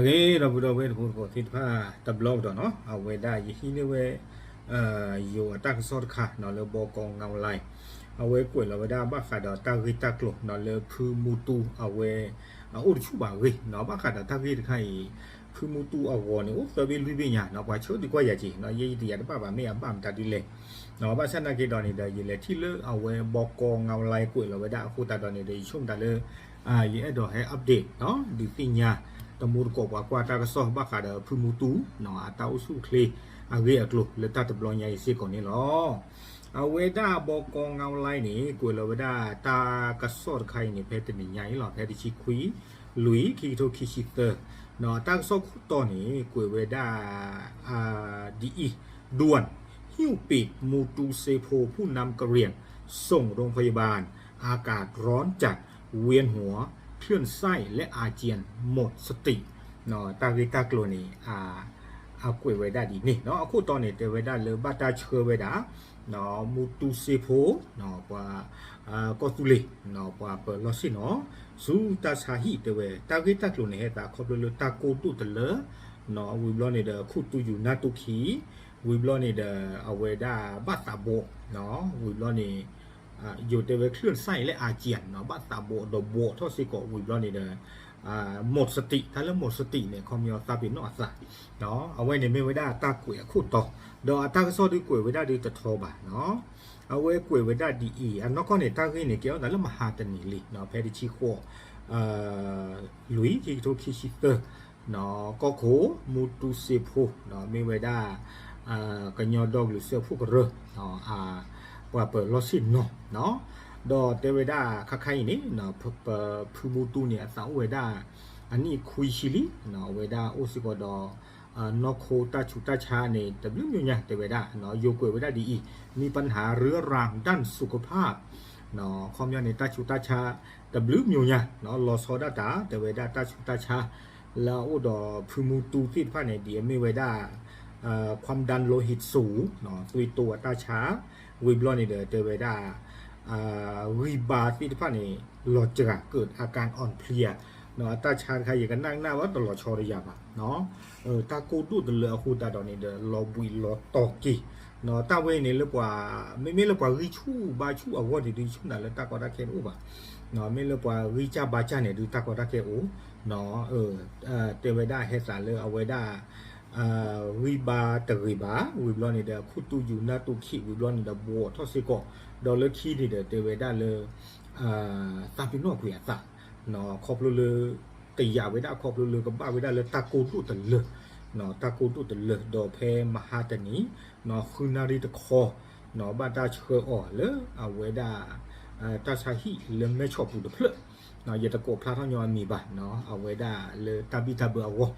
အဂ့ၤ ဒီပုၢ်ဒီဝဲၢ်တံၤဖိသကိးသ့ၣ်တဖၣ် တဘျီကဒီးနီၤ အဝဲဒၣ်ယဟံးန့ၢ်ဝဲ ယိၤအတၢ်ကစီၣ်တခါနီၤ လၢဘီကီ online အဝဲကွဲးလီၤဝဲဒၣ်ဘၣ်ဃးဒီးတၢ်ဂ့ၢ်တၢ်ကျိၤနီၤ လၢဖုမူတူအဝဲ အအိၣ်တဆူၣ်ဘၣ်အဂ့ၢ်နီၤ ဘၣ်ဃးဒီးတၢ်ဂ့ၢ်တခါအံၤ ဖုမူတူအဂီၤန့ၣ် အိၣ်သၢဘ့ၣ်လွံၢ်ဘ့ၣ်ညါနီၤ ပှၤဆၢဒုးကွၢ်ယၤက့ၤနီၤ ယဲယတယၤတဘၣ်ဘၣ် မ့ၢ်အဘၣ်မတၤဒ်လဲၣ်နီၤ ဘၣ်ဆၣ်နာ်က့ဒီးန့ၣ်ဒီး ယလဲၤထံၣ်လၢအဝဲဘီကီ online ကွဲးလီၤဝဲဒၣ်အဃိသတးဒီးန့ၣ်ဒီး ယဆိကမိၣ်တၢ်လၢ ယအဲၣ်ဒိးဟဲ update နီၤ ဒုးသ့ၣ်ညါ တမူတကိးပှၤကွၢ်တၢ်ကစီၣ်ဘၣ်ဃးဒီးဖုမူတူနီၤ အတၢ်အိၣ်ဆူၣ်အိၣ်ချ့အဂ့ၢ်အကျိၤလၢတၢ်တဘျီညါအံၤစ့ၢ်ကီးန့ၣ်လီၤ. အဝဲဒၣ်ဘီကီ online န့ၣ် ကွဲးလီၤဝဲဒၣ်တၢ်ကစီၣ်တခါအံၤန့ၣ် ဖဲတနံၤညါအံၤလီၤ ဖဲတဆံခွံ လွံၢ် ခံကထိခံဆံသၢနီၤ တၢ်ကစီၣ်ခိၣ်တီန့ၣ် ကွဲးဝဲဒၣ် ဒ်အံၤ ด่วน หิ้วปีก มูတူစ့ဖိ ผู้นำกะเหรี่ยง ส่งโรงพยาบาล อากาศร้อนจัด เวียนหัว คลื่นไส้ และอาเจียน หมดสติ တၢ်ဂ့ၢ်တၢ်ကျိၤန့ၣ် အကွဲးဝဲဒၣ်ဒ်န့ၣ်နီၤ အခိၣ်တီန့ၣ် တဲဝဲဒၣ်လၢဘၣ်တၢ်ဆှၢဝဲဒၣ် မူတူစ့ဖိ ပှၤ ကီၢ်သူလ့ၤ ပှၤပၢၤလီၢ်ဆ့ၣ်နီၤ ဆူတၢ်ဆါဟံၣ်တဲဝဲ တၢ်ဂ့ၢ်တၢ်ကျိၤန့ၣ် ဟဲသးခီဖျိလၢတၢ်ကိၢ်ဒိၣ်တလၢ ဝံၤဘျီန့ၣ်ဒီး ခူၣ်တူၢ်ယူၤနၢ်တူၢ်ခံ ဝံၤဘျီန့ၣ်ဒီး အဝဲဒၣ်ဘၣ်သးဘီး ဝံၤဘျီန့ၣ် ယိၤတဲဝဲ คลื่นไส้ และอาเจียน နီၤ ဘၣ်သးဘီးဒီးဘီးထီၣ်စ့ၢ်ကီး ဝံၤဘျီန့ၣ်ဒီး หมดสติ တၢ်လၢ หมดสติ န့ၣ် ခီပညီသးပ့ၤနီၣ်အသး အဝဲန့ၣ်မ့ၢ်ဝဲဒၣ်တၢ်ကွဲးအခိၣ်တီ ဒီးအတၢ်ကစီၣ်ဒုးကွဲးဝဲဒၣ်ဒုးတထီဘၣ်နီၤ အဝဲကွဲးဝဲဒၣ်ဒ်အံၤ အနီၢ်ကီၢ်န့ၣ် တၢ်ဂ့ၢ်န့ၣ် ကဲထီၣ်သးလၢမဟါတနံၤလံနီၤ ဖဲတဆံဃိး လွံၢ် ခံကထိခံဆံသၢ ကီၢ်ခိၣ် မူတူစ့ဖိ မ့ၢ်ဝဲဒၣ် ကညီဒီကလုာ်စၢဖှိၣ်ကရၢ ပှၤပၢၤလီၢ်ဆ့ၣ်နီၤ ဒီးတဲဝဲဒၣ်ခါခါအံၤန့ၣ် ပဖုမူတူန့ၣ် အသးအိၣ်ဝဲဒၣ် အနံၣ်ခွံဆံလံ အဝဲဒၣ်အိၣ်စ့ၢ်ကီးဒီး နီၢ်ခိတၢ်ဆူးတၢ်ဆါန့ၣ် တဘျုးမျိးညါ တဲဝဲဒၣ် ယိၤကွဲးဝဲဒၣ်ဒ်အံၤ มีปัญหาเรื้อรังด้านสุขภาพ ခီပညီန့ၣ် တၢ်ဆူးတၢ်ဆါ တဘျုးမျိးညါ လီၤဆီဒၣ်တၢ် တဲဝဲဒၣ်တၢ်ဆူးတၢ်ဆါ လၢအအိၣ်ဒီးဖုမူတူသ့ၣ်တဖၣ်န့ၣ် ဒ်အမ့ၢ်ဝဲဒၣ် ความดันโลหิตสูง သွေးတိုး အတၢ်ဆါ ဝံၤဘျီန့ၣ်ဒီး တဲဝဲဒၣ် ဂံၢ်ဘါသ့ၣ်တဖၣ်န့ၣ် လီၤစှၤ เกิดอาการอ่อนเพลีย အတၢ်ဆါတခါ ယကနၣ်ကနၣ်ဝဲတလီၤဆီတယၤဘၣ် တၢ်ကိၢ်ဒိၣ်တလၢအဃိသတးဒီးန့ၣ်ဒီး လီၤဘှံးလီၤတီၤက့ၤ တၢ်ဝဲန့ၣ်လၢပှၤ မ့မ့ၢ်လၢပှၤဂံၢ်ဆူၣ်ဘါဆူၣ်အဂီၢ်န့ၣ်ဒီး ယဆိကမိၣ်လၢတၢ်ကီတၢ်ခဲတအိၣ်ဘၣ် မ့ၢ်လၢပှၤဂံၢ်စၢ်ဘါစၢ်န့ၣ်ဒီး တၢ်ကီတၢ်ခဲအိၣ် တဲဝဲဒၣ်ဟဲသးလၢအဝဲဒၣ် ဂံၢ်ဘါတဂ့ၤဘၣ် ဝံၤဘျီန့ၣ်ဒီး ခူၣ်တူၢ်ယူၤနၢ်တူၢ်ခံ ဝံၤဘျီန့ၣ်ဒီး ဘှီးထီၣ်စ့ၢ်ကီး ဒီးလၢခံန့ၣ်ဒီး တဲဝဲဒၣ်လၢ သးပ့ၤနီၣ်ကွံာ်အသး ခီဖျိလၢ တယာ်ဝဲဒၣ်ခီဖျိလၢကဘၣ်ဝဲဒၣ်လၢတၢ်ကိၢ်ဒိၣ်တလၢ တၢ်ကိၢ်ဒိၣ်တလၢ ဒီးဖဲမဟါတနံၤ ဃုနၣ်ရံၣ်တခီ ဘၣ်တၢ်ဆှၢအီၤလၢအဝဲဒၣ် တၢ်ဆါဟံၣ်လၢမဲၢ်ဆီးပူၤတဖျၢၣ် ယတကိးဖျါထီၣ်ညီအမံၤဘၣ် အဝဲဒၣ်လၢတၢ်ဘံၣ်တၢ်ဘၢအဂီၢ်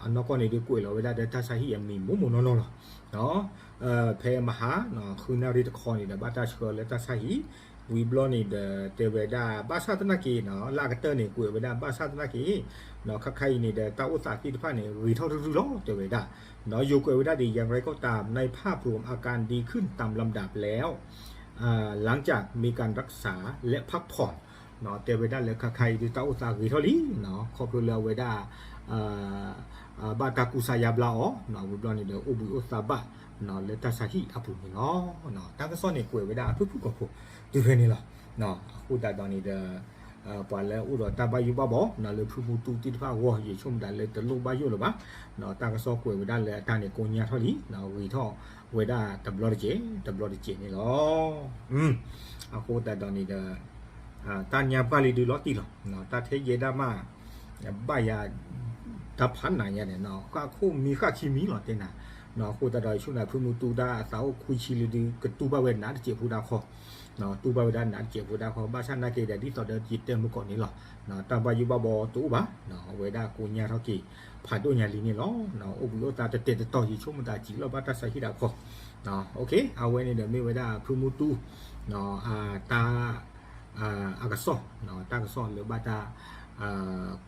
အနီၢ်ကီၢ်န့ၣ်ဒုးကွဲးလီၤဝဲဒၣ်ဒီးတၢ်ဆါဟံၣ်အမံၤမိၢ်မိၢ်နီၢ်နီၢ်လီၤ ဖဲမဟါ ဃုနၣ်ရံၣ်တခီန့ၣ်ဒီး ဘၣ်တၢ်ဆှၢလၢတၢ်ဆါဟံၣ် ဝံၤဘျီန့ၣ်ဒီး တဲဝဲဒၣ် ဘၣ်ဆၣ်သနာ်က့ လၢအကတၢၢ်န့ၣ် ကွဲးဝဲဒၣ် ဘၣ်ဆၣ်သနာ်က့ ခါခါအံၤန့ၣ်ဒီး တၢ်အိၣ်သးသ့ၣ်တဖၣ်န့ၣ် ဂ့ၤထီၣ်ရုၢ်ရုၢ်လီၤ တဲဝဲဒၣ် ယိၤကွဲးဝဲဒၣ်ဒ်အံၤ อย่างไรก็ตาม ในภาพรวมอาการดีขึ้นตามลำดับแล้ว หลังจากมีการรักษาและพักผ่อน တဲဝဲဒၣ်လၢခါခါအံၤဒုး တၢ်အိၣ်သးဂ့ၤထီၣ်လံ ခီဖျိလၢအဝဲဒၣ် ဘၣ်တၢ်ကူစါယါဘျါအီၤ ဝံၤဘျီန့ၣ်ဒီး အိၣ်ဘှံးအိၣ်သးဘၣ် လၢတၢ်ဆါဟံၣ်အပူၤန့ၣ်လီၤ. တၢ်ကစီၣ်န့ၣ်ကွဲးဝဲဒၣ်အဖုၣ်ဖုၣ်ကိာ်ဖိ တုၤဖဲန့ၣ်လီၤ. အဃိသတးဒီးန့ၣ်ဒီး ပှၤလၢအိၣ်ဒီးတၢ်ဘၣ်ယိၣ်ဘၣ်ဘီ လၢဖုမူတူသ့ၣ်တဖၣ်အဂီၢ် ယဆိကမိၣ်ဒၣ်လၢတလိၣ်ဘၣ်ယိၣ်လၢၤဘၣ်. တၢ်ကစီၣ်ကွဲးဝဲဒၣ်လၢအတၢ်န့ၣ်ကိညါထီၣ်လံ ဂ့ၤထီၣ်ဝဲဒၣ်တဘျီတကဲး တဘျီတကဲးန့ၣ်လီၤ. အဃိသတးဒီးန့ၣ်ဒီး တၢ်ညါဘၣ်လံဒုးလီၤတံၢ်လီၤ. တၢ်ထဲယဲဒၣ်မး ဘၣ်ယၤ တၢ်ဖးနးယါန့ၣ် ဃၣ်ခိၣ်မံဃၣ်ခံမံလီၤတဲနၤ. အဃိသတးဒီး ယဆိကမိၣ်ဖုမူတူတၢ်အသးအိၣ်ခွံဆံလံဒုး ကတူၢ်ဘၣ်ဝဲနးတစဲးဖိဒၣ်ခီ တူၢ်ဘၣ်ဝဲဒၣ်နးတစဲးဖိဒၣ်ခီ ဘၣ်ဆၣ်နာ်က့ဒီး ဒ်သိးဒီးယတဲမုၢ်ကီးန့ၣ်လီၤ. တၢ်ဘၣ်ယိၣ်ဘၣ်ဘီတအိၣ်ဘၣ်. အဝဲဒၣ်ကိညါထီၣ်က့ၤ ဖးဒိၣ်ညါလံန့ၣ်လီၤ. အိၣ်ဘှံးအိၣ်သးတတဲာ်တတီၤ ယဆိကမိၣ်တၢ်စံးလီၤဘၣ်တၢ်ဆါဟံၣ်ဒၣ်ခီ. အဝဲန့ၣ်ဒီးမ့ၢ်ဝဲဒၣ်ဖုမူတူ တၢ် အကစီၣ် တၢ်ကစီၣ်လၢဘၣ်တၢ်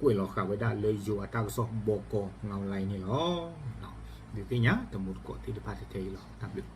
ကွဲးလီၤဃာ်ဝဲဒၣ်လၢယိၤအတၢ်ကစီၣ်ဘီကီ ငါးလါ န့ၣ်လီၤ. ဒုးသ့ၣ်ညါတမူတကိးသ့ၣ်တဖၣ်ထဲအံၤလီၤ. တၢ်ဘျုး